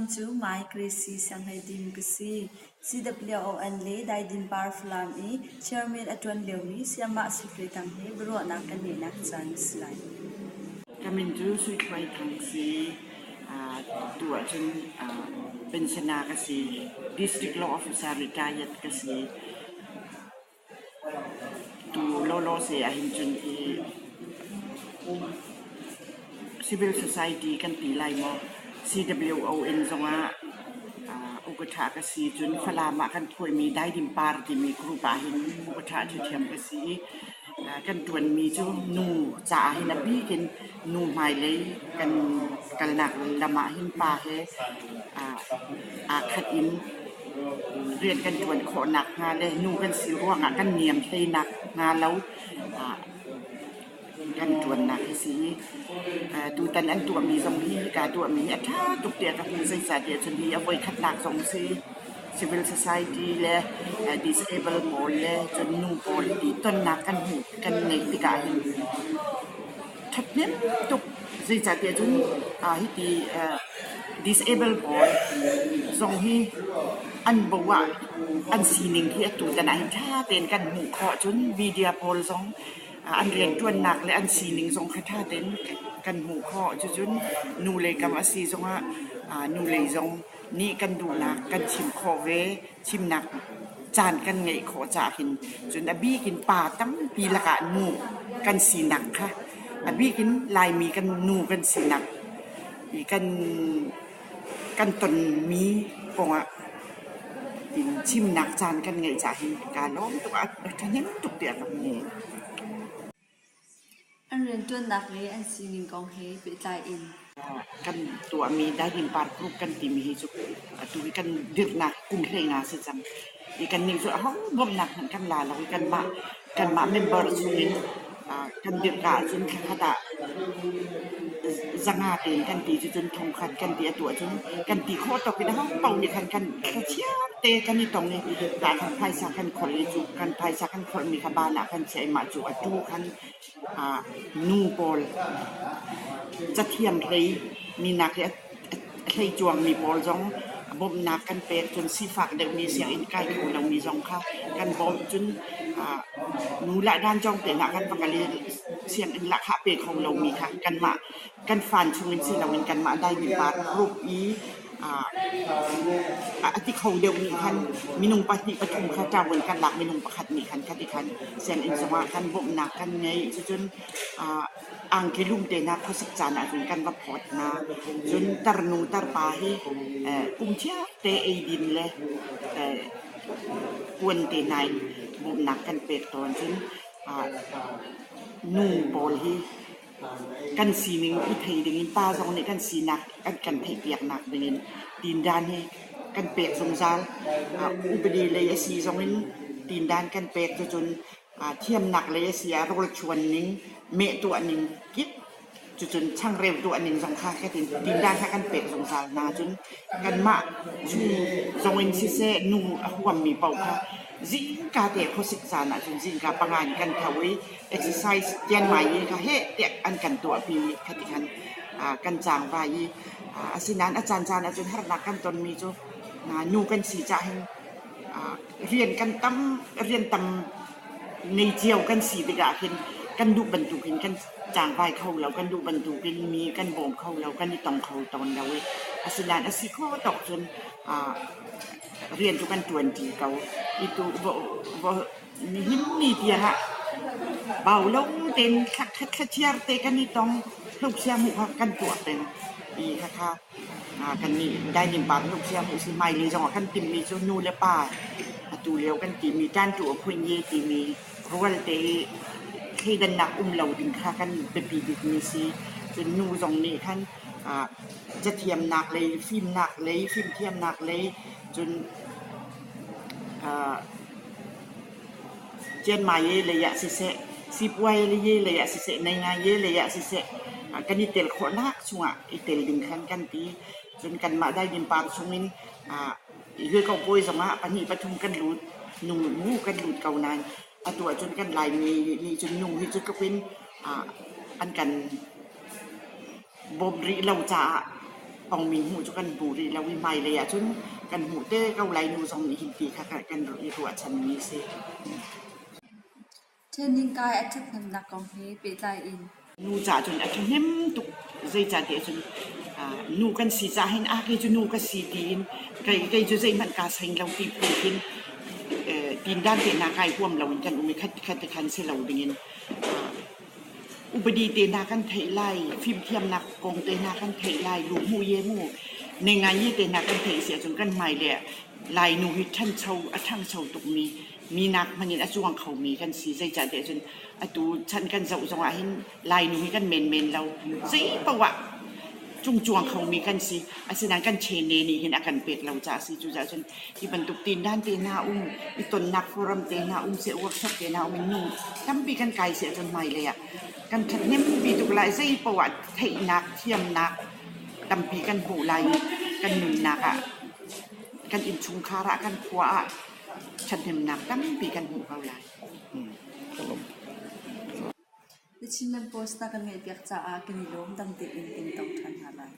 cu Mai Gracy Sianghleidim ka si. CWON le Daidin Par Falam i chairman a ṭuan liomi Sayamah Sui Hluai Thang he biaruahnak kan ngeihnak caan a si lai. Ka min cu Sui Thluai Thang si. Tu ahcun pensioner ka si. District Law Officer retired ka si. Tu lawlaw se ahhin cun hi civil society kan ti lai maw CWO in zongah ukaṭha ka si. Cun Falam ah kan phuaimi Daidim Par timi group ahhin ukaṭha ṭhiamṭhiam ka si i kan ṭuanmi cu nu caah hin a bik in nu hmailei kan kalnak lam ahhin pa he aa khat in rian kan ṭuan khawh nakhnga le nu kan si ruangah kan niam hlei nakhnga lo kan ṭuannak hi si i tutan an tuahmi zong hi hika tuahmi hi a ṭha tuk tiah ka hmu. Zeicahtiah cun hi a voikhatnak zong si. Civil society le disable pawl le cun nu pawl ti tonnak kan hmuh kan ngeih tikah hin ṭhathnem tuk. Zeicahtiah cun hiti disable pawl zong hi an bo ah an sining hi atu tan ah hin ṭha tein kan hmuh khawh. Cun media pawl zong an rianṭuannak le an sining zong kha ṭha tein kan hmuh khawh. Cucun nu lei kam a si zongah nu lei zong nih kan duhnak kan chim khawh ve. Chimnak caan kan ngeih khawh caah hin cun a bik in pa tampi lakah nu kan sinak kha a bik in Laimi kan nu kan sinak i kan kan tonmi kongah tin chimnak caan kan ngeih caah hin kaa lawm tuk a ṭhahnem tuk tiah ka hmu. An rianṭuannak le an sining kong he pehtlai in. Kan tuahmi Daidin Par Group kan timi hi cu atu hi kan dirhnak kum 15 si cang. I kannih cu aho bawmhnak hmanh kan la lo i kanmah member chungin kan dirhka ahcun thlakhat ah zanga tein kan ti cucun thongkhat kan ti atu ahcun kan ti khawh tawk in aho paoh nih khan kan thlachiar te kan i tong i tah khan phaisa kan kholh i cu kan phaisa kan kholhmi kha ban ah kan chiah i mah cu atu khan nu pawl cathiam hlei minak hi a hlei cuangmi pawl zong bawmhnak kan pek cun sifak deuhmi sianginn kai kho lomi zong kha kan bawmh cun nu lah dancawng te hna kan va kal i sianginn lahkhah pe kho lomi kha kanmah kan fan chungin si loin kanmah Daimipa group i a ti kho deuh nih khan minung pahnih pathum kha ṭavuan kan lak minung pakhat nih khan khati khan sianginn zongah kan bawmhnak kan ngei cucun angki lum te hna khuasik caan ahcun kan va phawt hna. Cun tarnu tarpa hi kum thiate eidin le puan te hna in bawmhnak kan pek tawn. Cun nu pawl hi kan sining i thei dingin pa zong nih kan sinak an kan theihpiaknak dingin tindan hi kan pek zungzal. Upadi lei a si zongin tindan kan pek cucun thiamnak lei a si ah rawl chuan ning, meh tuah ning kip cucun changreu tuah ning zong kha ka tindan kha kan pek zungzal hna. Cun kanmah chung zong in siseh nu a huammi paoh kha zingka te khuasik caan ahcun zingka panga in kan tho i exercise tianmai i kha heh tiah an kan tuahpi i khati khan kan cangvai i asinain a caancaan ahcun harnak kan tonmi cu nu kan si cah hin rian kan tam rian tam nei cio kan si tikah khin kan duh bantukin kan cangvai kho lo kan duh bantukin mi kan bawm kho lo kan i tong kho tawn lo i asinain a si khawh tawk cun rian cu kan ṭuanṭi ko i tu nihin ni tiang ah bau lo tein thlachiar te kan i tong hluksia hmuh kha kan tuah peng i khakha Kannih dining pa bantuk siang usih hmailei zongah kan timhmi cu nu le pa atu lio kan timi ṭanṭu a phuinye timi rualte i thleidannak um lo ding kha kan biapi bikmi si. Cun nu zong nih khan cathiamnak lei, fimnak lei, fimthiamnak lei, cun Cianmai lei ah siseh, sipuai lei ah siseh, neingai lei ah siseh kan i tel khawhnak chungah i tel ding khan kan ti. Cun kanmah Daidin Park chungin Luaikaw zongah pahnih pathum kan lut, nu nu kan lut ko nain atu ahcun kan Laimi nih cun nu hi cu tluk in an kan bawm rih lo caah. Pongmi hmuh cu kan hmu rih lo i hmailei ahcun kan hmuh te ko lai nu zong nih hin ti kha kan i ruahchanmi a si. Training kai a ṭhathnemnak kong he pehtlai in. Nu caah cun a ṭhahnem tuk. Zeicahtiah cun nu kan si caah hin ah kei cu nu ka si tiin kei cu zeihmanh kaa seng lo ti phun khin tindan tehna kai huam loin kan um i khat khat khan si lo dingin upadi te hna kan theih lai, fimthiamnak kong te hna kan theih lai, luhmuh ye mu nengai te hna kan theih si ahcun kan hmai le Lainu hi ṭhancho a ṭhangcho tukmi minak hmanh in a cuang khomi kan si. Zeicahtiah cun atu chan kan zoh zong ah hin Lainu hi kan menmen lo. Zei paoh ah cungcuang khomi kan si. Asinain kan chene nih hin a kan pek lo caah a si. Cucaah cun hi bantuk tindan te hna um, i tonnak forum te hna um seh, workshop te hna um in nu tampi kan kai seh ahcun hmailei ah kan ṭhathnempi tuk lai. Zei paoh ah theihnak, thiamnak tampi kan hmuh lai i kan nunnak ah kan innchungkhar ah kan khua ah ṭhathnemnak tampi kan hmuh ko lai. The Chinland Post na kan ngaihpiak caah kan i lawm. Dang tein kan i tong ṭhan hna lai.